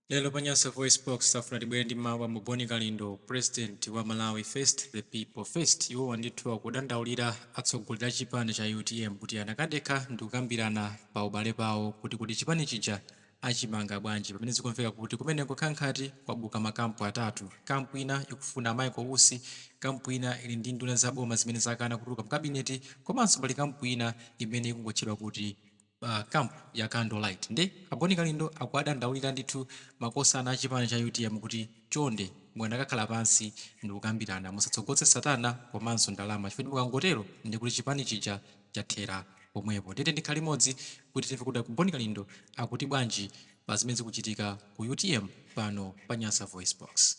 Lero pa Nyasa VoiceBox tafuna tibwere ndi mawu a Bon Kalindo, president wa Malawi First, the People First. Iwowa ndithu akudandaulira atsogoleri a chipani cha UTM kuti anakadekha ndikukambirana pa ubale pawo kuti chipani chija achimanga bwanji, pamene zikumveka kuti kumeneko khankhati kwabuka makampu atatu. Kampu ina ikufuna Michael Usi, kampu ina ili ndi nduna za boma zimene zakana kutuluka mkabineti, komanso pali kampu ina imene ikungotchedwa kuti camp ya candlelight. Nde a Bon Kalindo akuwadandaulira ndithu makosana a chipani cha UTM kuti chonde mukanakakhala pansi ndikukambirana, musatsogotse satana komanso ndalama, chifukwa mukangotero ndikuti chipani chija chathera pomwepo. Tete ndikhale limodzi kuti timve kuti Bon Kalindo akuti bwanji pa zimene zikuchitika ku UTM pano pa Nyasa Voice Box.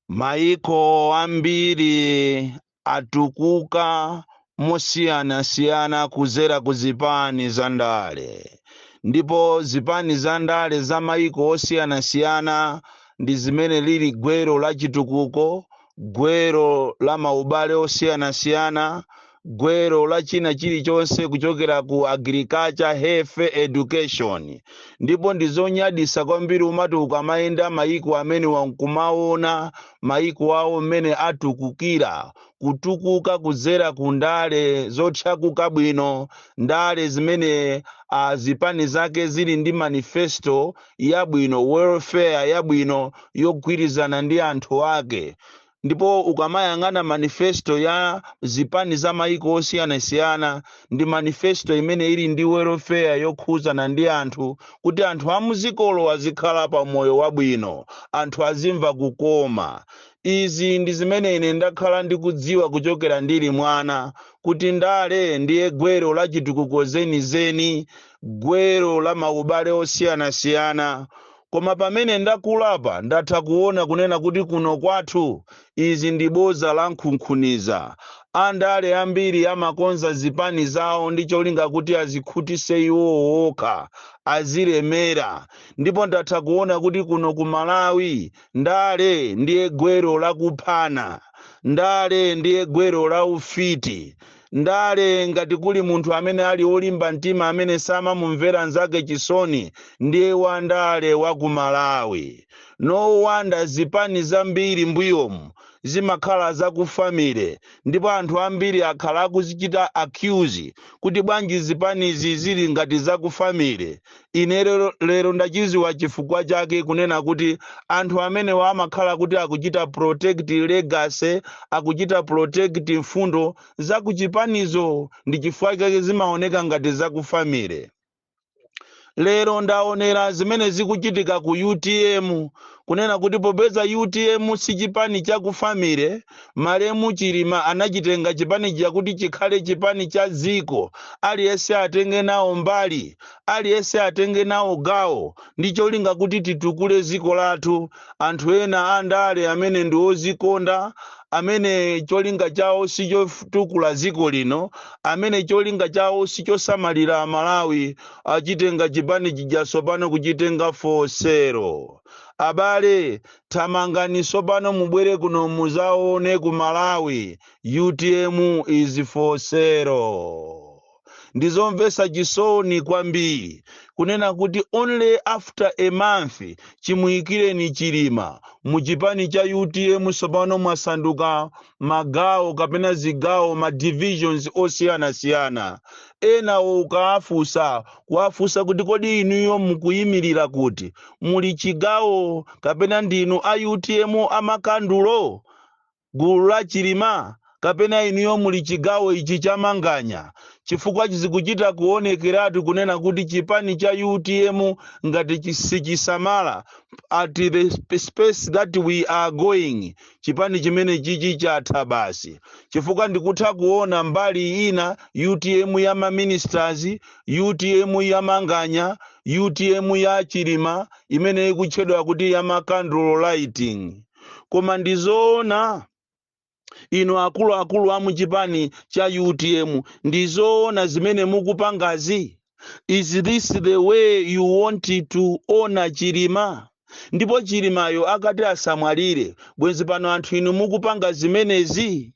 Maiko ambiri atukuka mosiyanasiyana kuzera ku zipani za ndale, ndipo zipani za ndale za maiko osiyanasiyana ndi zimene lili gwero la chitukuko, gwero la maubale osiyanasiyana, gwero la china chilichonse kuchokera ku agriculture, health, education. Ndipo ndizonyadisa kwambiri umati ukamayenda maiko amene wankumaona maiko awo mmene atukukira, kutukuka kudzera ku ndale zotchakuka bwino, ndale zimene zipani zake zili ndi manifesto yabwino, welfare yabwino yogwirizana ndi anthu ake. Ndipo ukamayang'ana manifesto ya zipani za maiko osiyanasiyana, ndi manifesto imene ili ndi welfare yokhuzana ndi anthu, kuti anthu amuzikolo azikhala pa moyo wabwino, anthu azimva kukoma. Izi ndi zimene ine ndakhala ndikudziwa kuchokera ndili mwana, kuti ndale ndiye gwero la chitukuko zenizeni, gwero la maubale osiyanasiyana. Koma pamene ndakulapa, ndatha kuona kunena kuti kuno kwathu izi ndi boza la nkhunkhuniza. Andale ambiri amakonza zipani zawo ndi cholinga kuti azikhutise iwowo okha, azilemera. Ndipo ndatha kuona kuti kuno ku Malawi ndale ndiye gwero la kuphana, ndale ndiye gwero la ufiti. Ndale, ngati kuli munthu amene ali olimba mtima, amene samamumvera nzake chisoni, ndiye wandale wa ku Malawi. No wonder zipani zambiri mbuyomu zimakhala zakufamily, ndipo anthu ambiri akhala akuzichita accuse kuti bwanji zipanizi zili ngati zakufamily. Ine lero ndachiziwa chifukwa chake, kunena kuti anthu amenewa amakhala kuti akuchita protect legacy, akuchita protect mfundo zakuchipanizo, ndi chifukwa chake zimaoneka ngati zakufamily. Lero ndaonera zimene zikuchitika ku UTM, kunena kuti popeza UTM si chipani chakufamily, malemu Chilima anachitenga chipani chakuti chikhale chipani cha dziko, aliyense atenge nawo mbali, aliyense atenge nawo gawo, ndi cholinga kuti titukule dziko lathu. Anthu ena andale amene ndi ozikonda, amene cholinga chawo sichotukula dziko lino, amene cholinga chawo sichosamalira Malawi, achitenga chipani chija sopano kuchitenga for sale. Abale, thamangani sopano mubwere kuno muzaone ku Malawi, UTM is for sale. Ndizomvetsa chisoni kwambiri kunena kuti only after a month chimuyikireni Chilima muchipani cha UTM, sopano mwasanduka magawo kapena zigawo, ma divisions osiyanasiyana. Enawo ukaafusa, kuwafusa kuti kodi inuyo mukuyimirira kuti muli chigawo kapena ndinu a UTM amakandulo, gulu la Chilima, kapena inuyo muli chigawo ichi cha Manganya? Chifukwa chizikuchita kuonekeratu kunena kuti chipani cha UTM ngati sichisamala, at the space that we are going, chipani chimene chichi chatha basi. Chifukwa ndikutha kuona mbali ina UTM ya maministers, UTM ya Manganya, UTM ya Chilima imene ikutchedwa kuti ya macandle lighting. Koma ndizoona, inu akuluakulu a muchipani cha UTM, ndizoona zimene mukupangazi? Is this the way you want to honor Chilima? Ndipo Chilimayo akati asamwalire, bwenzi pano anthu inu mukupanga zimenezi?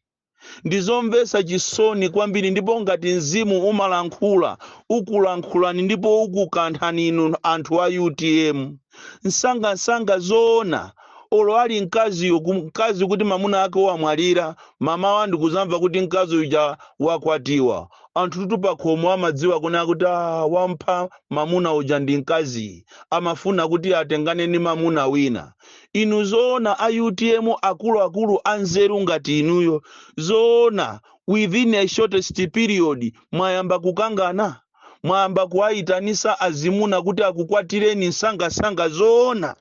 Ndizomvetsa chisoni kwambiri. Ndipo ngati mzimu umalankhula, ukulankhulani ndipo ukukanthani inu anthu a UTM msangamsanga. Zoona, olo ali mkaziyo, mkazi kuti mamuna ake wamwalira, mamawa ndikuzamva kuti mkazi uja wakwatiwa, anthu tutu pakhomo amadziwa kuna kuti, ah, wampha mamuna uja ndi mkazi, amafuna kuti atengane ndi mamuna wina. Inu zoona, a UTM akuluakulu anzeru ngati inuyo, zoona within a shortest period mwayamba kukangana, mwayamba kuwayitanisa azimuna kuti akukwatireni msangasanga? Zoona?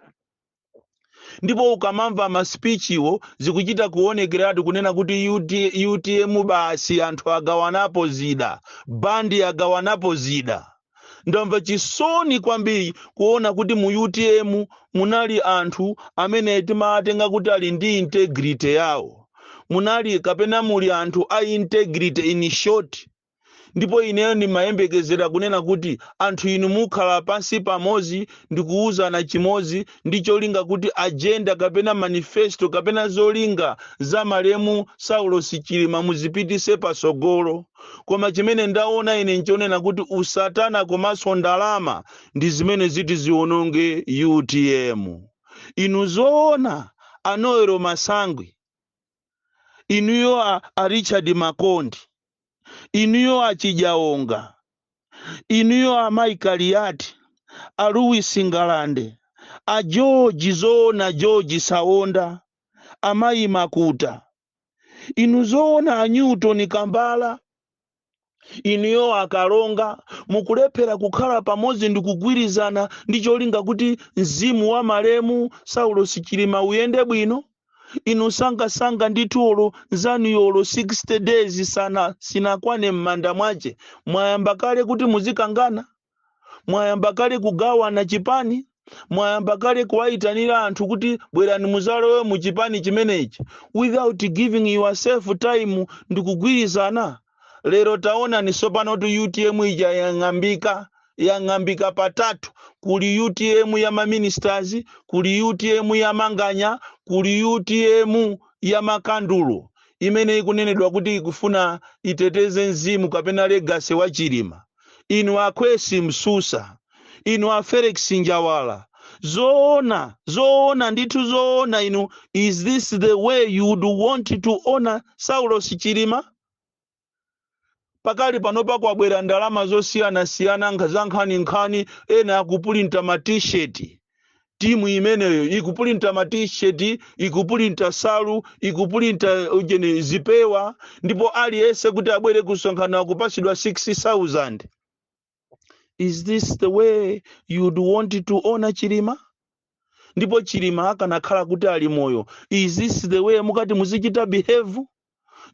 Ndipo ukamamva ma speech-wo, zikuchita kuonekeratu kunena kuti UTM basi, anthu agawanapo zida, bandi agawanapo zida. Ndamva chisoni kwambiri kuona kuti mu UTM munali anthu amene timawatenga kuti ali ndi integrity yawo. Munali kapena muli anthu a integrity, in short. Ndipo ineyo ndimayembekezera kunena kuti anthu inu mukhala pansi pamodzi ndikuwuzana chimodzi ndi cholinga kuti agenda kapena manifesto kapena zolinga za malemu Saulos Chilima muzipitise pasogolo. Koma chimene ndaona ine nchonena kuti usatana komanso ndalama ndi zimene ziti ziwononge UTM. Inu zoona, a Noel Masangwi, inuyo a Richard Makondi, inuyo achijaonga, inuyo a Michael Yati, a Louis Ngalande, a George, zoona George Saonda, amayi Makuta, inu zoona a Newton Kambala, inuyo akalonga, mukulephera kukhala pamodzi ndi kugwirizana ndi cholinga kuti mzimu wa malemu Saulos Chilima uyende bwino? Inu sangasanga ndithu, olo nzanuyolo 60 days sana sinakwane m'manda mwace, mwayamba kale kuti muzikangana, mwayamba kale kugawana chipani, mwayamba kale kuwayitanira anthu kuti bwerani muzalowe mu chipani chimenechi without giving yourself time ndi kugwirizana. Lero taona sopano tu UTM ija yang'ambika, yang'ambika patatu. Kuli UTM ya ma ministers, kuli UTM ya Manganya, kuli UTM ya makandulo imene ikunenedwa kuti ikufuna iteteze mzimu kapena legacy wa Chilima. Inu akwesi Msusa, inu a Felix Njawala, zoona, zoona ndithu, zoona inu, is this the way you would want to honor Saulos Chilima? Pakali panopa kwabwera ndalama zosiyanasiyana za nkhaninkhani. Ena akupulinta ma T-shirt, timu imeneyo ikupulinta ma T-shirt, ikupulinta salu, ikupulinta ujeni zipewa, ndipo aliyense kuti abwere kusonkhano akupasidwa 6000. Is this the way you'd want to honor Chilima? Ndipo Chilima akanakhala kuti ali moyo, is this the way mukati muzichita behave?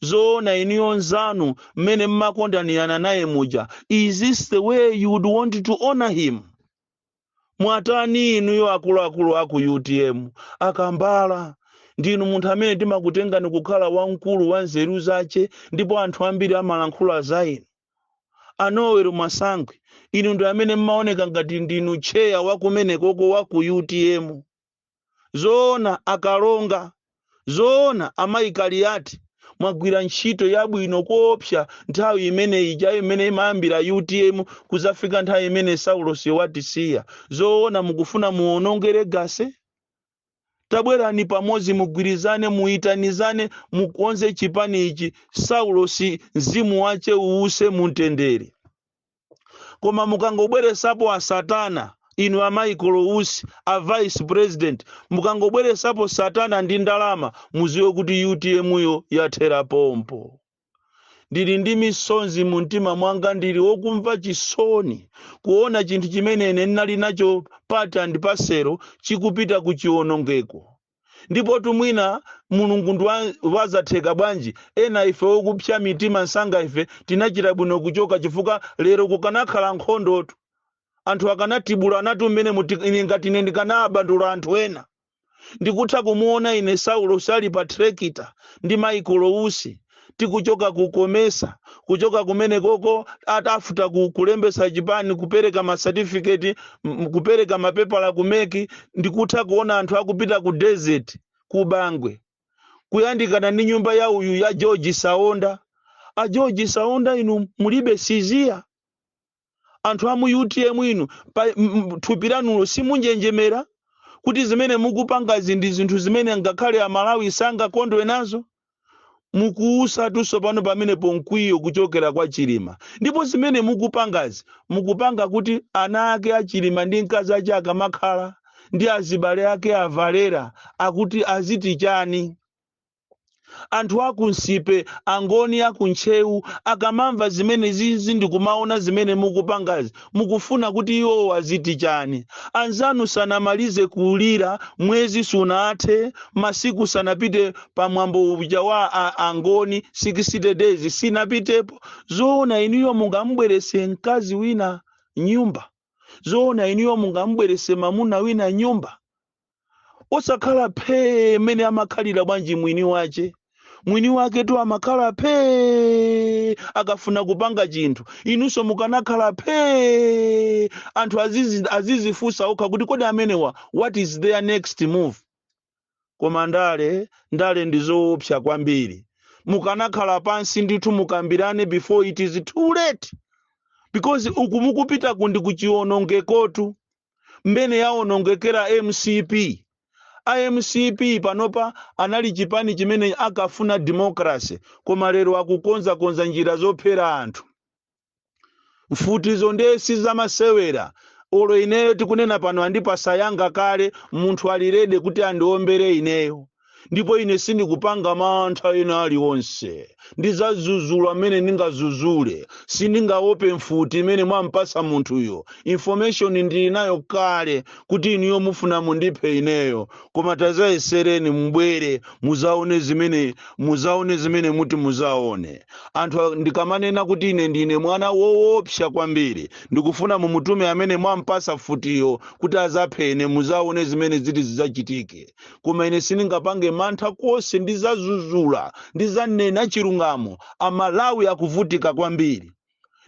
Zoona iniyo, nzanu mmene mmakondanirana naye muja, is this the way you would want to honor him? Mwatani inuyo akuluakulu aku UTM? Akambala, ndinu munthu amene timakutengani kukhala wamkulu wa nzeru zace, ndipo anthu ambiri amalankhula za inu. A Noel Masangwi, inu ndi amene mmaoneka ngati ndinu chair wakumenekoko wa ku UTM. Zoona akalonga, zoona amayi Kaliati, mwagwira ntchito yabwino koopsa nthawi imene ija imene imayambira UTM kuzafika nthawi imene Saulos watisiya. Zoona mukufuna muwononge legacy? Tabwerani pamodzi, mugwirizane, muyitanizane, mukonze chipani ichi, Saulosi mzimu wace uwuse mumtendere. Koma mukangobweresapo asatana, inu a Michael Usi, a vice president, mukangobweresapo satana ndi ndalama, muziwe kuti UTM yo yathera pompo. Ndili ndi misonzi mu mtima mwanga, ndili wokumva chisoni kuona chinthu chimene ine ndinali nacho part and parcel chikupita ku chiwonongeko. Ndipo tumwina Mulungu ndi wazatheka bwanji, ena ife wokupsa mitima msanga, ife tinachita bwino kuchoka, chifukwa lero kukanakhala nkhondotu, anthu akanatibula anati mmene ine ngati ine ndikanabandula anthu ena. Ndikutha kumuona ine Saulo sali pa trekita ndi Michael Usi, tikuchoka kukomesa, kuchoka kumene koko atafuta kulembesa chipani, kupereka masatifiketi, kupereka mapepala ku MEC. Ndikutha kuona anthu akupita ku desert ku Bangwe. Kuyandikana ndi nyumba ya uyu ya George Saonda. A George Saonda, inu mulibe siziya? Anthu amu UTM inu, pa thupi lanulo simunjenjemera kuti zimene mukupangazi ndi zinthu zimene ngakhale Amalawi sangakondwe nazo? Mukuusatunso pano pamenepo mkwiyo kuchokera kwa Chilima. Ndipo zimene mukupangazi, mukupanga kuti ana ake aChilima ndi mkazi ache akamakhala ndi azibale ake avalera akuti aziti chani? Anthu akunsipe, Angoni akuNtcheu, akamamva zimene zizi ndikumaona zimene mukupangazi, mukufuna kuti iwowo aziti chani? Anzanu sanamalize kulira, mwezi sunathe, masiku sanapite pamwambo uja wa Angoni, 60 days sinapitepo. Zoona inuyo mungamubwerese mkazi wina nyumba? Zoona inuyo mungamubwerese mamuna wina nyumba? Osakhala phee mmene amakhalira bwanji mwini wache? Mwini wake tu amakhala phee akafuna kupanga chinthu. Inunso mukanakhala phee, anthu azizifunsa okha kuti kodi amenewa, what is their next move? Koma ndale, ndale ndi zoopsa kwambiri. Mukanakhala pansi ndithu, mukambirane before it is too late, because uku mukupita kundi kuchiwonongekotu, mmene yawonongekera MCP. IMCP panopa anali chipani chimene akafuna democracy, koma lero akukonzakonza njira zophera anthu. Mfutizo ndesi zamasewera. Olo ineyo tikunena pano andipasa yanga kale, munthu ali ready kuti andiombere ineyo, ndipo ine sindikupanga mantha ena aliwonse. Ndizazuzula amene ndingazuzule, sindingaope mfuti imene mwampasa munthuyo. Information ndili nayo kale kuti inuyo mufuna mundiphe ineyo, koma tazayesereni, mubwere muzaone zimene muzaone, zimene muti muzaone. Anthu, ndikamanena kuti ine ndine mwana woopsa kwambiri, ndikufuna mumutume amene mwampasa mfutiyo kuti azaphene, muzaone zimene ziti zidzachitike. Koma ine sindingapange mantha konse, ndizazuzula, ndizanena chilungamo. Amalawi akuvutika kwambiri,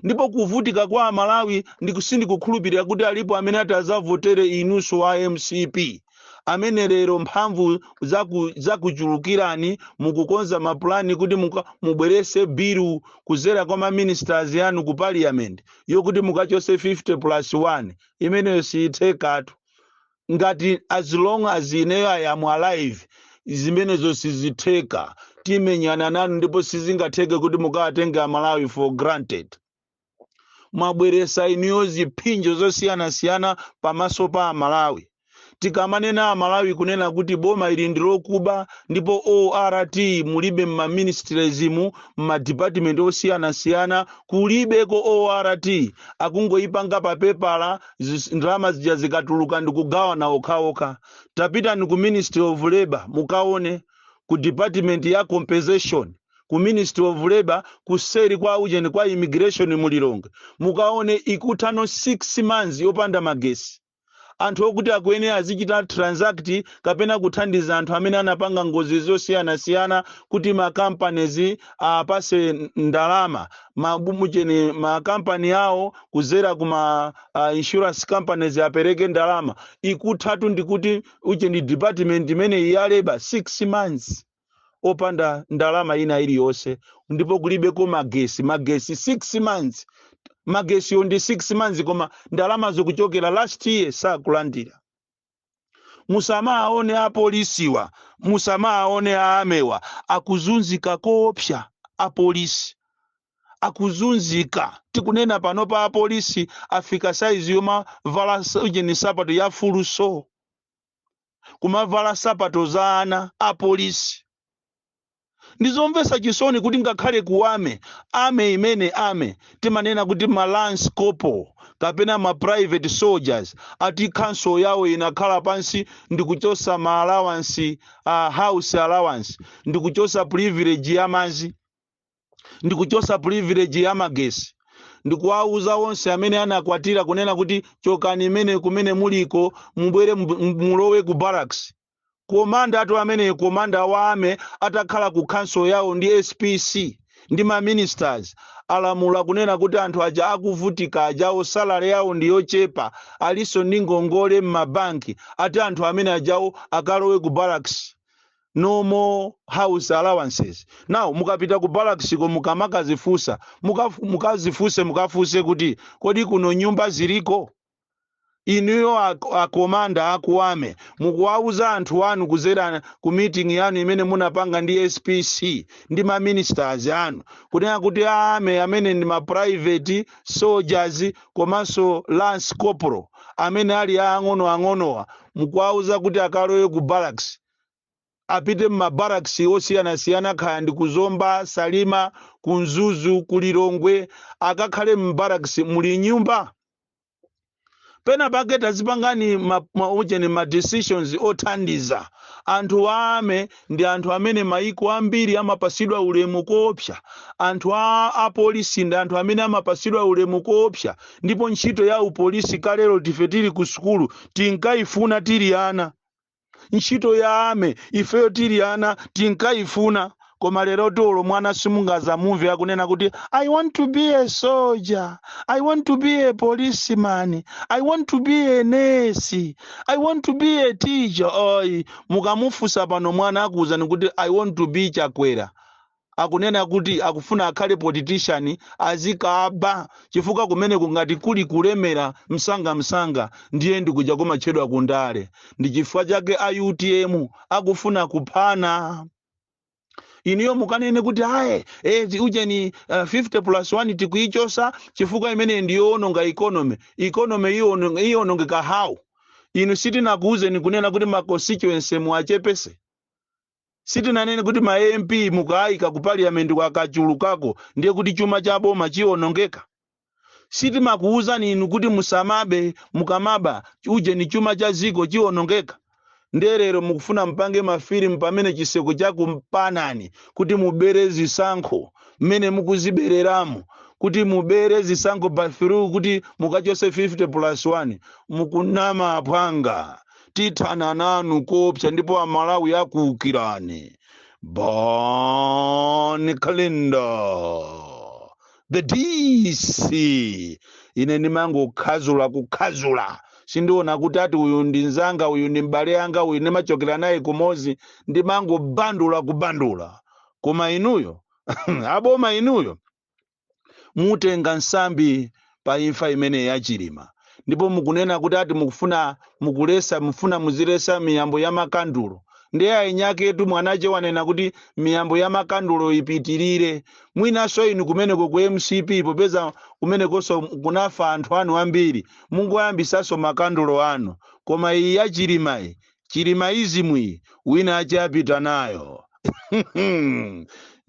ndipo kuvutika kwa Amalawi sindikukhulupirira kuti alipo amene ati azavotere inunso a MCP, amene lero mphamvu zakuchulukirani, mukukonza mapulani kuti mubwerese bill kuzera kwa maministers yanu ku parliament yokuti mukachose 50 plus 1. Imeneyo siyithekatu. Ngati as long as ineyo I am alive, zimenezo sizitheka. Timenyana nanu, ndipo sizingatheke kuti mukawatenge Amalawi for granted. Mwabweresa inuyo ziphinjo zosiyanasiyana pamaso pa Amalawi. Tikamanena Amalawi kunena kuti boma ili ndi lokuba, ndipo ORT mulibe, mmaministries mu mmadepartment osiyanasiyana kulibeko ORT, akungoyipanga pa pepala, ndalama zija zikatuluka ndikugawana okhaokha. Tapitani ku Ministry of Labor, mukaone ku department ya compensation ku Ministry of Labor, kuseri kwa ujeni kwa immigration muLilongwe, mukaone ikuthano 6 months yopanda magesi. Anthu okuti akuyenera azichita transact kapena kuthandiza anthu amene anapanga ngozi zosiyanasiyana kuti ma companies apase ndalama, mamucheni makampani awo kuzera kuma insurance companies apereke ndalama, ikuthatu ndikuti ucheni department imene ya labor 6 months opanda ndalama ina iliyonse, ndipo kulibeko magesi. Magesi 6 months, magesiyo ndi 6 months, koma ndalama zikuchokera last year sakulandira. Musamaone apolisiwa, musamaone aamewa akuzunzika koopsa. Apolisi akuzunzika. Tikunena pano pa apolisi afika saizi yomavala ujeni sapato ya fuluso, kumavala sapato za ana apolisi. Ndizomvetsa chisoni kuti ngakhale ku army, army imene army timanena kuti ma lance corporal kapena ma private soldiers, ati council yawo inakhala pansi ndikuchosa ma allowance, house allowance, ndikuchosa privilege ya mazi, ndikuchosa privilege ya magesi, ndikuwauza onse amene anakwatira kunena kuti chokani imene kumene muliko, mubwere mulowe ku barracks. Commander atu amene commander wa army atakhala ku council yawo ndi SPC ndi ma ministers, alamula kunena kuti anthu aja akuvutika ajawo, salary yawo ndi yochepa, alinso ndi ngongole m'mabanki, ati anthu amene ajawo akalowe ku barracks. No more house allowances. Now mukapita ku barracks ko, mukamakazifunsa, mukazifunse, mukafunse kuti kodi kuno nyumba ziliko? Inuyo a commander aku army, mukuwauza anthu anu kuzera ku meeting yanu imene munapanga ndi SPC ndi ma ministers anu, kunena kuti army amene ndi ma private soldiers komanso lance corporal amene ali ang'ono ang'onowa, mukuwauza kuti akalowe ku barracks, apite mmabarracks osiyanasiyana, kaya ndi kuZomba, Salima, kuMzuzu, kuLilongwe, akakhale mbarracks muli nyumba? Pena pake tazipangani ucheni, ma decisions othandiza anthu. Army ndi anthu amene maiko ambiri amapasidwa ulemu koopsa. Anthu a apolisi ndi anthu amene amapasidwa ulemu koopsa. Ndipo ntchito ya upolisi, kalero tife tili ku sukulu tinkayifuna tili ana. Ntchito ya army, ifeyo tili ana tinkayifuna. Koma lero tolo mwana simungazamumve akunena kuti, "I want to be a soldier, I want to be a policeman, I want to be a nurse, I want to be a teacher." Oyi, mukamufunsa pano mwana akuwuzani kuti, "I want to be Chakwera." Akunena kuti akufuna akhale politician, azikaba, chifukwa kumene kungati kuli kulemera msangamsanga, ndiye ndikuja kumatchedwa kundale. Ndi chifukwa chake a UTM akufuna kuphana. Inuyo mukanene kuti aye, ujeni, 50 plus 1 tikuichosa chifukwa imene ndiyowononga economy. Economy iwonongeka how? Inu sitinakuuzeni kunena kuti ma constituency muachepese? Sitinanene kuti ma MP mukayika ku parliament kwakachulukako ndiye kuti chuma cha boma chiwonongeka? Sitimakuuzani inu kuti musamabe, mukamaba ujeni chuma cha ziko chiwonongeka? Nderero mukufuna mpange mafilimu pamene chiseko chakumpanani kuti mubere zisankho mmene mukuzibereramo, kuti mubere zisankho by through kuti mukachose 50 plus 1. Mukunama aphwanga, tithana nanu kopsa, ndipo Amalawi akuukirani. Bon Kalindo, the DC. Ine ndimangokhazula kukhazula, sindiona kuti ati uyu ndi nzanga, uyu ndi m'bale yanga, uyu ndimachokera naye kumozi. Ndimangobandula kubandula. Koma inuyo aboma, inuyo mutenga nsambi pa imfa imene yachilima. Ndipo mukunena kuti ati mukufuna mukulesa, mufuna muzilesa miyambo ya makandulo. Ndiye ainyaketu mwanache wanena kuti miyambo ya makandulo ipitirire. Mwinanso inu kumeneko ku MCP, popeza kumenekonso kunafa anthu anu ambiri, mungoyambisanso makandulo anu. Koma iyi ya Chilimayi, Chilimaism iyi, wina ache apita nayo.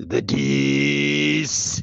The DC.